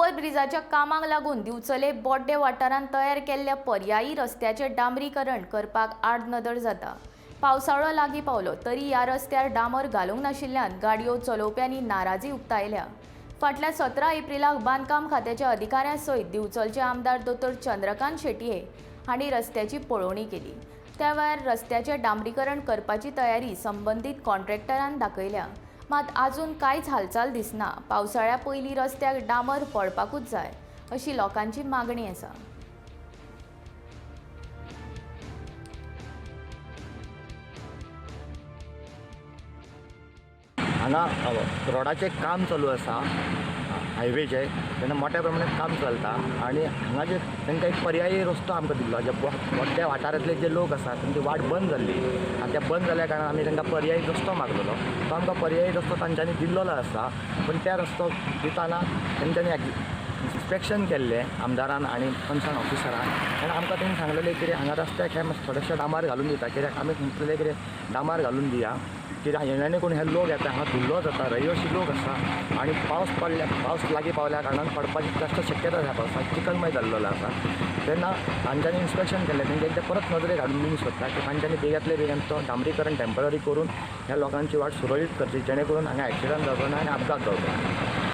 ओव्हरब्रिजाच्या कामाक लागून दिवचले बोड्डे वाठारांत तयार केल्ल्या पर्यायी रस्त्याचें डांबरीकरण करपाक आडनदर जाता. पावसाळो लागीं पावलो तरी ह्या रस्त्यार डांबर घालूंक नाशिल्ल्यान गाडयो चलोवप्यांनी नाराजी उक्तायल्या. फाटल्या 17 एप्रिलाक बांदकाम खात्याच्या अधिकाऱ्यां सयत दिवचलचे आमदार दोतोर चंद्रकांत शेटये हांणी रस्त्याची पळोवणी केली. त्या वेळार रस्त्याचें डांबरीकरण करपाची तयारी संबंदीत कॉन्ट्रॅक्टरान दाखयल्या. मात अजून कांयच हालचाल दिसना. पावसाळ्या पयलीं रस्त्याक डांबर पडपाकूच जाय अशी लोकांची मागणी आसा. हांगा रोडाचें काम चालू आसा, हायवेचें, तेन्ना मोठ्या प्रमाणात काम चलता आनी हांगा जे तांकां एक पर्यायी रस्तो आमकां दिल्लो, जे मोठ्या वाठारांतले जे लोक आसा तांची वाट बंद जाल्ली आनी त्या बंद जाल्या कारणान आमी तांकां पर्यायी रस्तो मागलेलो. तो आमकां पर्यायी रस्तो तांच्यांनी दिल्लोलो आसा, पूण त्या रस्तो दिताना तांच्यांनी इन्स्पेक्शन केल्लें आमदारान आनी कन्सर्न ऑफिसरान, आनी आमकां तेणी सांगलेलें कितें हांगा रस्त्याक हे मातशें थोडेशें डांबर घालून दिता, कित्याक आमी म्हणटलें कितें डांबर घालून दिया, कित्याक येणे कोण हे लोक येता हांगा धुल्लो जाता, रहिवासी लोक आसा आनी पावस पडल्या, पावस लागीं पावल्या कारणान पडपाची जास्त शक्यता आसा, पावसाक चिकलमय जाल्लो आसा. तेन्ना तांच्यांनी इन्स्पेक्शन केल्लें, तेंच्यांनी तें परत नदरेक हाडून दिवंक सोदता की तांच्यांनी बेगांतले बेगीन तो डांबरीकरण टेंपररी करून ह्या लोकांची वाट सुरळीत करची, जेणे करून हांगा एक्सिडंट जावचो ना आनी अपघात जावचो ना.